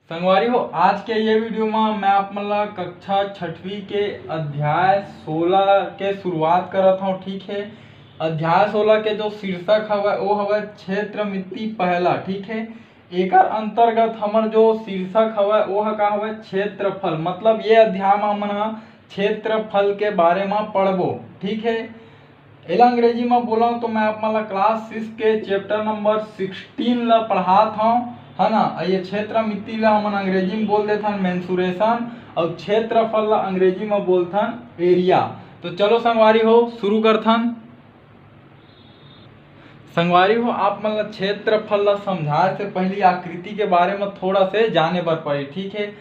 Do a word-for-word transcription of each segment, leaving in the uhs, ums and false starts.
संगवारी हो, आज के ये वीडियो में मैं आप मन ला कक्षा छठवीं के अध्याय सोलह के शुरुआत करत हौं। ठीक है, अध्याय सोलह के जो शीर्षक हवय, वो हवय क्षेत्र मिति पहला। ठीक है, एकर अंतर्गत हमर जो शीर्षक हवय, वो ह का हवय, क्षेत्रफल। मतलब ये अध्याय में हमन ह क्षेत्रफल के बारे में पढ़बो। ठीक है, एला अंग्रेजी में बोलूँ तो मैं आप मन ला क्लास सिक्स के चैप्टर नंबर सिक्सटीन ला पढ़ात हौं, है ना। ये क्षेत्र मिति ला हमन अंग्रेजी में बोल देथन मेंसुरेशन, और क्षेत्रफल ला अंग्रेजी में बोलथन एरिया। तो चलो संगवारी हो, शुरू करथन। संगवारी हो, आप मन ला क्षेत्रफल ला समझाए से पहली आकृति के बारे में थोड़ा से जाने बर पड़ी। ठीक है,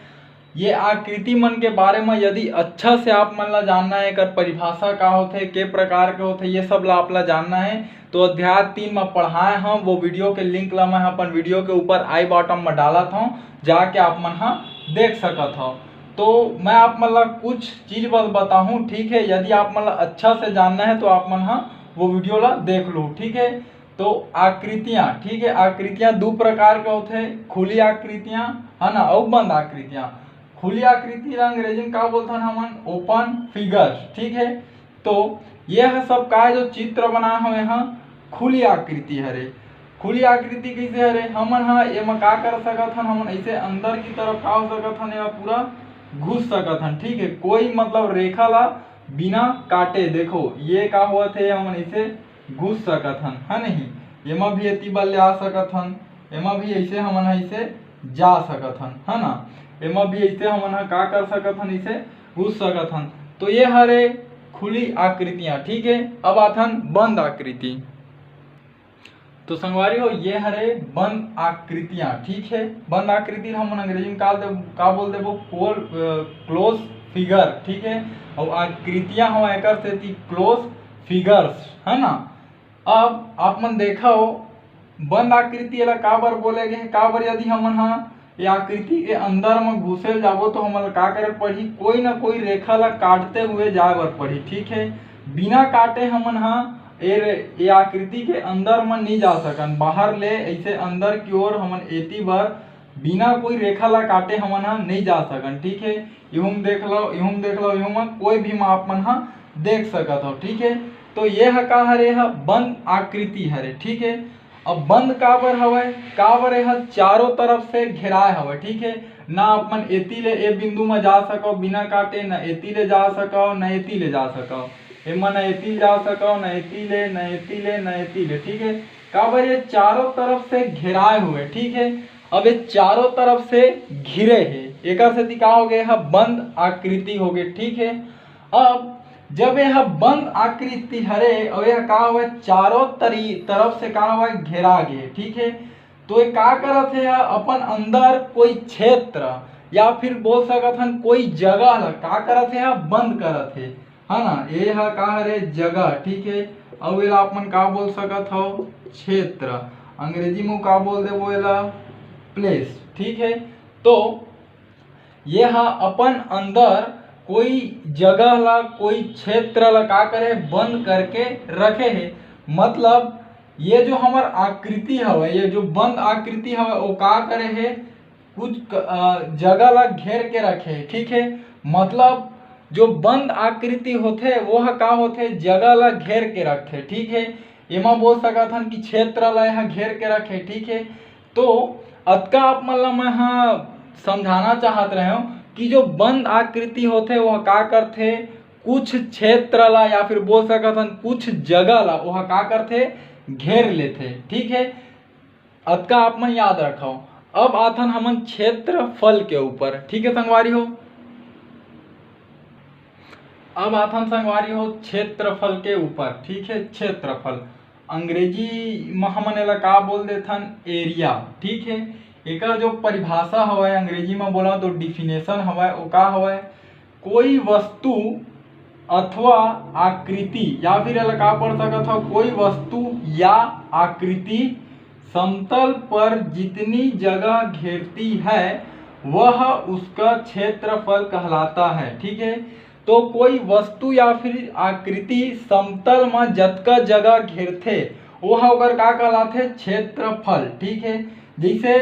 ये आकृति मन के बारे में यदि अच्छा से आप मन ला जानना है, एकर परिभाषा का होथे, के प्रकार के होथे, ये सब ला आप ला जानना है, तो अध्याय तीन में पढ़ाए हौं, वो वीडियो के लिंक ला मैं अपन वीडियो के ऊपर आई बॉटम में डालत हौं, जाके आप मन हा देख सकत हव। तो मैं आप मन ला कुछ चीज बस बताहूँ। ठीक है, यदि आप मन ला अच्छा से जानना है तो आप मन हा वो वीडियो ला देख लो। ठीक है, तो आकृतियां, ठीक है, आकृतियां दू प्रकार के होथे, खुली आकृतियां, है ना, अउ बंद आकृतियां। खुली आकृति ला अंग्रेजी में का बोलथन हमन? Open figures. ठीक है, तो ये ह सब का जो चित्र बना हवे ह, खुली आकृति हरे। खुली आकृति कैसे हरे? हमन ह एमा का कर सकत हन? हमन ऐसे अंदर की तरफ का हो सकत हन, एमा पूरा घुस सकत हन। ठीक है, कोई मतलब रेखा ला बिना काटे, देखो ये का होवत हे, हमन ऐसे घुस सकत हन, है नहीं? एमा भी एती बल ले आ सकत हन, एमा भी ऐसे हमन ह ऐसे जा सकत हन, है ना? एमा भी ऐसे हमन ह का कर सकत हन, ऐसे घुस सकत हन। तो ये हरे खुली आकृतियां। ठीक है, अब आथन बंद आकृति। तो संगवारी हो, ये हरे बंद आकृतियां। ठीक है, बंद आकृति ला हमन अंग्रेजी में का दे, का बोल देबो? Close figure. ठीक है, और आकृतियां हो एकर सेती क्लोज फिगर्स, है ना? अब आप मन देखो, बंद आकृति एला काबर बोले गे हे? काबर यदि हमन ह ये आकृति के अंदर म घुसे ल जाबो तो हमन ला का करे पड़ही? कोई ना कोई रेखा ला काटते हुए जाए बर पड़ही। ठीक है, बिना काटे हमन ह ये रे-, ये आकृति के अंदर म नहीं जा सकन। बाहर ले ऐसे अंदर की ओर हमन एती बर बिना कोई रेखा ला काटे हमन ह नहीं जा सकन। ठीक है, इहू म देख लो, इहू म देख लो, इहू म कोई भी म आप मन ह देख सकत हो। ठीक है, तो ये ह का हरे? ह बंद आकृति हरे। ठीक है, अब बंद काबर हवय? काबर एह चारों तरफ से घेराए हवय। ठीक है, ना आप मन एती ले ए बिंदु म जा सकव बिना काटे, ना एती ले जा सकव, ना एती ले जा सकव। एमा ना एती ले जा सकव, ना एती ले, ना एती ले, ना एती ले। ठीक है, काबर ये चारों तरफ से घेराए हुए। ठीक है, अब ये चारों तरफ से घिरे हे, एकर सेती का हो गए? ह बंद आकृति हो गए। ठीक है, अब जब यह बंद आकृति हरे और यह का हुआ, चारों तरी तरफ से का हुआ, घेरा गए। ठीक है, तो ये का करत हे? अपन अंदर कोई क्षेत्र या फिर बोल सकत हन कोई जगह ला का करत हे? बंद करत हे, है ना? ये हा का हरे? जगह। ठीक है, और एला आप मन का बोल सकत हो? क्षेत्र। अंग्रेजी में का बोल देबो एला? प्लेस। ठीक है, तो ये हा अपन अंदर कोई जगह ला, कोई क्षेत्र ला का करे? बंद करके रखे हे। मतलब ये जो हमर आकृति हवे, ये जो बंद आकृति हवे, वो का करे हे? कुछ क-, अ, जगह ला घेर के रखे हे। ठीक है, मतलब जो बंद आकृति होथे, वो ह का होथे? जगह ला घेर के रखथे। ठीक है, एमा बोल सकत हन कि क्षेत्र ला यहाँ घेर के रखे। ठीक है, तो अतका आप मन ला मैं ह समझाना चाहत रहे हूँ कि जो बंद आकृति होथे, वह का करथे? कुछ क्षेत्र ला या फिर बोल सकत हन कुछ जगह ला वह का करथे? घेर लेथे। ठीक है, अतका आप मन याद रखव। अब आथन हमन क्षेत्रफल के ऊपर। ठीक है संगवारी हो, अब आथन संगवारी हो क्षेत्रफल के ऊपर। ठीक है, क्षेत्रफल अंग्रेजी म हमन एला का बोल देथन? एरिया। ठीक है, एकर जो परिभाषा हवय अंग्रेजी म बोला तो डिफिनेशन हवय, वो का हवय? कोई वस्तु अथवा आकृति, या फिर एला का पढ़ सकत हो? कोई वस्तु या आकृति समतल पर जितनी जगह घेरती है, वह उसका क्षेत्रफल कहलाता है। ठीक है, तो कोई वस्तु या फिर आकृति समतल म जतका जगह घेरथे, वो ह ओकर का कहलाथे? क्षेत्रफल। ठीक है, जैसे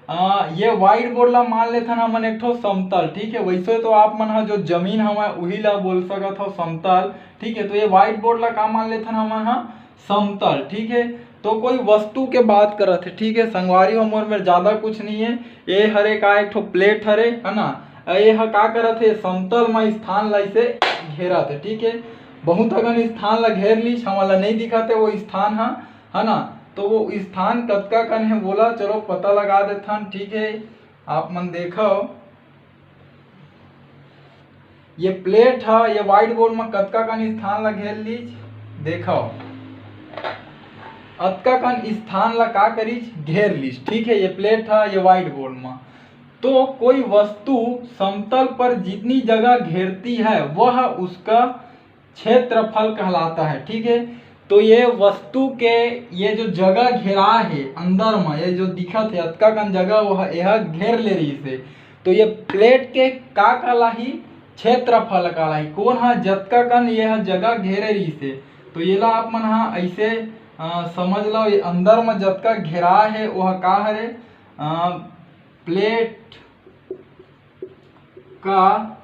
अ, ये व्हाइट बोर्ड ला मान लेथन हमन एक ठो समतल, ठीक है। वैसे तो आप मन ह जो जमीन हवय उही ला बोल सकत हो समतल, ठीक है। तो ये व्हाइट बोर्ड ला का मान लेथन हमन ह? समतल, ठीक है। तो कोई वस्तु के बात करत हे, ठीक है संगवारी हो मोर मेर, ज्यादा कुछ नहीं है। ये हरे का एक ठो प्लेट हरे, है ना? अ, ये ह का करत हे, समतल म स्थान ला इसे घेरत हे, ठीक है। बहुत अकन स्थान ला घेर लीस, हमन ला नहीं दिखत हे वो स्थान ह, है ना? तो वो स्थान कतका कन हे बोला, चलो पता लगा देथन, ठीक है। आप मन देखो, ये प्लेट ह, ये व्हाइट बोर्ड म कतका कन स्थान ला घेर लीस, देखो, अतका कन स्थान ला का करीस, घेर लीस, ठीक है। ये प्लेट ह, ये व्हाइट बोर्ड म। तो कोई वस्तु समतल पर जितनी जगह घेरती है, वह उसका क्षेत्रफल कहलाता है, ठीक है। तो ये वस्तु के ये जो जगह घेरा है अंदर में, ये जो दिखत है अतका कन जगह, वो ह-, यह घेर ले रही से, तो ये प्लेट के का कहलाही? क्षेत्रफल कहलाही। कौन ह? जतका कन यह जगह घेरे रही से। तो ये ला आप मन ह ऐसे, अ, समझ लो, ये अंदर में जतका घेरा है वह का हरे? अ, प्लेट का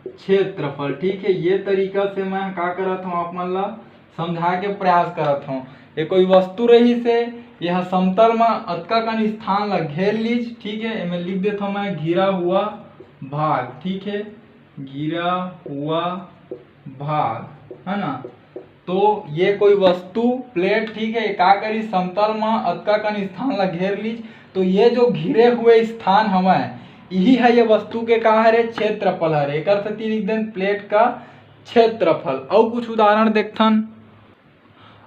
क्षेत्रफल, ठीक है। ये तरीका से मैं का करत हूँ, आप मन ला समझाए के प्रयास करत हूँ। ये कोई वस्तु रही से, यह समतल में अतका कन स्थान ला घेर लीस, ठीक है। एमे लिख देता हूँ मैं घिरा हुआ भाग, ठीक है, घिरा हुआ भाग, है ना। तो ये कोई वस्तु प्लेट, ठीक है, का करी, समतल म अतका कन स्थान ला घेर लीस। तो ये जो घिरे हुए स्थान हवय, यही है ये वस्तु के का हरे? क्षेत्रफल हरे। एक सेती लिख देन प्लेट का क्षेत्रफल। अउ कुछ उदाहरण देखथन।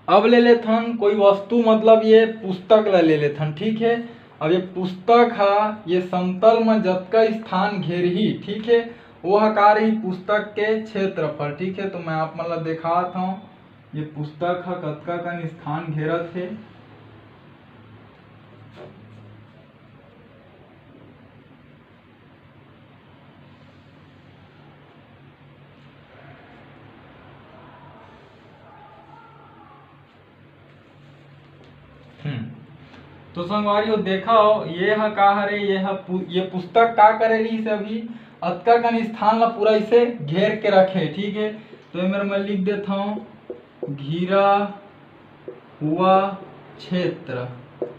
अब ले लेथन कोई वस्तु, मतलब ये पुस्तक ला ले लेथन, ठीक है। अब ये पुस्तक हा ये समतल म जतका स्थान घेरही, ठीक है, वो ह का रही? पुस्तक के क्षेत्रफल, ठीक है। तो मैं आप मन ला देखात हूँ ये पुस्तक ह कतका कन स्थान घेरत हे। हम्म। तो संगवारी हो, देखो, ये ह का हरे, ये ह पु-, ये पुस्तक का करे रहिस हे, अभी अतका कन स्थान ला पूरा इसे घेर के रखे, ठीक है। तो ये मेर मैं लिख देता हूँ, घिरा हुआ क्षेत्र,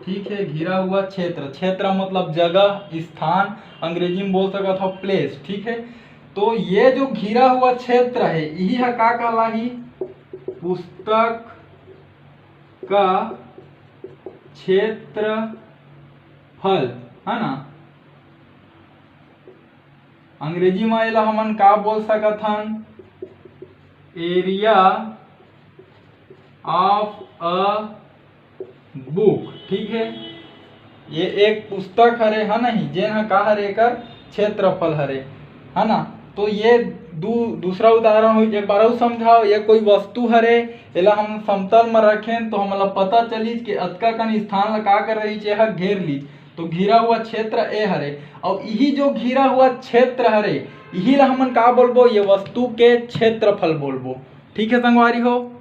ठीक है, घिरा हुआ क्षेत्र। क्षेत्र मतलब जगह, स्थान, अंग्रेजी में बोल सकत हो प्लेस, ठीक है। तो ये जो घिरा हुआ क्षेत्र है, यही ह का कहलाही? पुस्तक का क्षेत्रफल, है ना। अंग्रेजी में एला हमन का बोल सकत हन? Area of a book, ठीक है। ये एक पुस्तक हरे, है नहीं, जेन ह का हरे, एकर क्षेत्रफल हरे, है ना। तो ये दू-, दूसरा उदाहरण होइस। एक बार अउ समझाओ, ये कोई वस्तु हरे, एला हम समतल म रखेन तो हमला पता चलिस कि अतका कन स्थान ला का कर रहिस, ये ह घेर लीस, तो घिरा हुआ क्षेत्र ए हरे। अउ यही जो घिरा हुआ क्षेत्र हरे, यही ला हमन का बोलबो? ये वस्तु के क्षेत्रफल बोलबो, ठीक है संगवारी हो।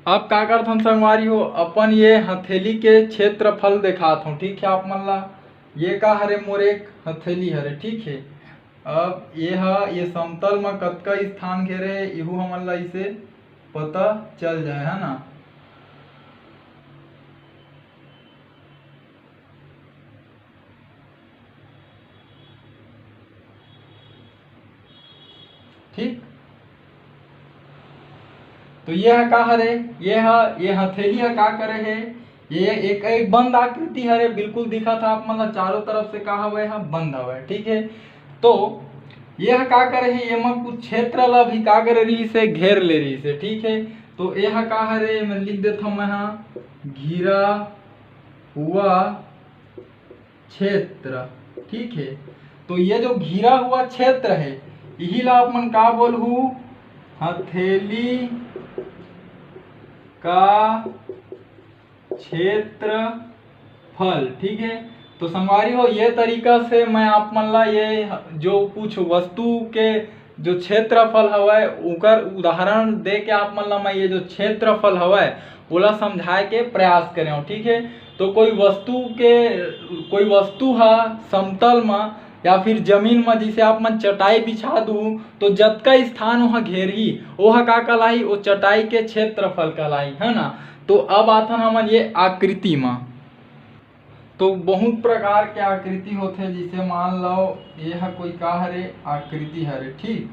अब का करथन संगवारी हो, अपन ये हथेली के क्षेत्रफल देखात हूँ, ठीक है। आप मन ला ये का हरे, मोर एक हथेली हरे, ठीक है। अब ये ह, ये समतल म कतका स्थान घेरे हे, इहू हमन ला इसे पता चल जाए, है ना। ठीक, तो ये ह का हरे, ये ह, ये हथेली ह का करे हे, ये एक, एक बंद आकृति हरे, बिल्कुल दिखत ह आप मन ला चारों तरफ से, का हवय, ह बंद हवय, ठीक है। तो ये ह का करे हे, ये म कुछ क्षेत्र ला भी का करे रहिस हे, घेर ले रहिस हे, ठीक है। तो ये ह का हरे, मैं लिख देथव मैं ह, घिरा हुआ क्षेत्र, ठीक है। तो ये जो घिरा हुआ क्षेत्र है, यही ला आप मन का बोलहू, हथेली का क्षेत्रफल, ठीक है। तो संगवारी हो, ये तरीका से मैं आप मन ला ये जो कुछ वस्तु के जो क्षेत्रफल हवय, ओकर उदाहरण दे के आप मन ला मैं ये जो क्षेत्रफल हवय, ओला समझाए के प्रयास करे हूँ, ठीक है। तो कोई वस्तु के, कोई वस्तु ह समतल म या फिर जमीन म, जैसे आप मन चटाई बिछा दू, तो जतका स्थान ओह घेरही, ओह का कहलाही? ओ चटाई के क्षेत्रफल कहलाही, है ना। तो अब आथन हमन ये आकृति म। तो बहुत प्रकार के आकृति होथे, जैसे मान लो ये ह कोई का हरे, आकृति हरे, ठीक।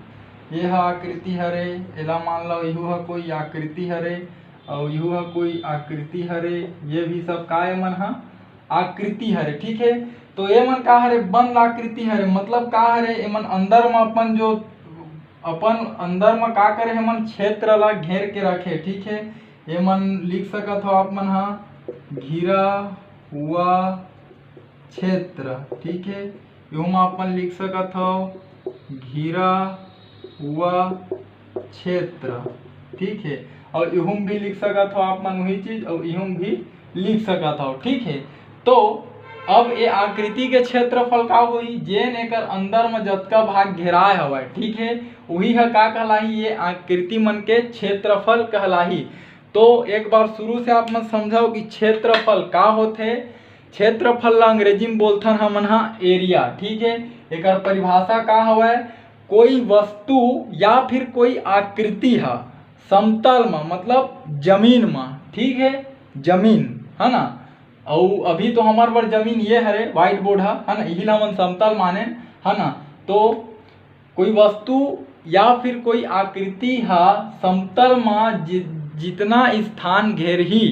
ये ह आकृति हरे, एला मान लो इहू ह कोई आकृति हरे, अउ इहू ह कोई आकृति हरे। ये भी सब का एमन ह? आकृति हरे, ठीक है। तो एमन का हरे? बंद आकृति हरे। मतलब का हरे? एमन अंदर म अपन जो, अपन अंदर म का करे, एमन क्षेत्र ला घेर के रखे, ठीक है। एमन लिख सकत हो आप मन ह, घिरा हुआ क्षेत्र, ठीक है। इहू म आप मन लिख सकत हो, घिरा हुआ क्षेत्र, ठीक है। अउ इहू म भी लिख सकत हो आप मन वही चीज, अउ इहू म भी लिख सकत हो, ठीक है। तो अब ये आकृति के क्षेत्रफल का होही? जेन एकर अंदर म जतका भाग घेराय हवय, ठीक है, उही ह का कहलाही? ये आकृति मन के क्षेत्रफल कहलाही। तो एक बार शुरू से आप मन समझव कि क्षेत्रफल का होथे। क्षेत्रफल ला अंग्रेजी म बोलथन हमन ह एरिया, ठीक है। एकर परिभाषा का हवय? कोई वस्तु या फिर कोई आकृति ह समतल म, मतलब जमीन म, ठीक है, जमीन, है ना। अउ अभी तो हमर बर जमीन ये हरे, व्हाइट बोर्ड ह, है ना, इही ला हमन समतल माने, है ना। तो कोई वस्तु या फिर कोई आकृति ह समतल म जि-, जितना स्थान घेरही,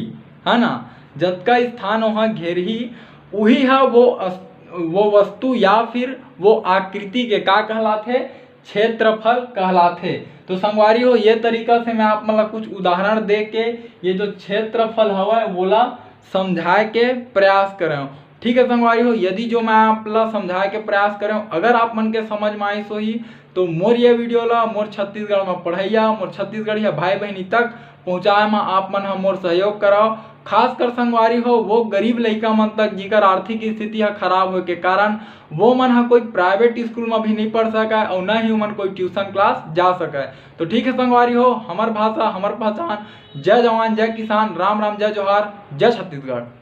है ना, जतका स्थान ओह घेरही, उही ह वो अस-, वो वस्तु या फिर वो आकृति के का कहलाथे? क्षेत्रफल कहलाथे। तो संगवारी हो, ये तरीका से मैं आप मन ला कुछ उदाहरण दे के ये जो क्षेत्रफल हवय, वोला समझाए के प्रयास करेंव। ठीक है संगवारी हो, यदि जो मैं आप ला समझाए के प्रयास करेंव, अगर आप मन के समझ में आइस होही, तो मोर ये वीडियो ला मोर छत्तीसगढ़ में पढ़ैया, मोर छत्तीसगढ़िया भाई बहिनी तक पहुँचाए में आप मन ह मोर सहयोग करव। खासकर संगवारी हो, वो गरीब लइका मन तक, जिकर आर्थिक स्थिति ह खराब होए के कारण वो मन ह कोई प्राइवेट स्कूल में भी नहीं पढ़ सकय और न ही उमन कोई ट्यूशन क्लास जा सकय। तो ठीक है संगवारी हो, हमर भाषा, हमर पहचान। जय जवान, जय किसान, राम राम, जय जोहार, जय छत्तीसगढ़।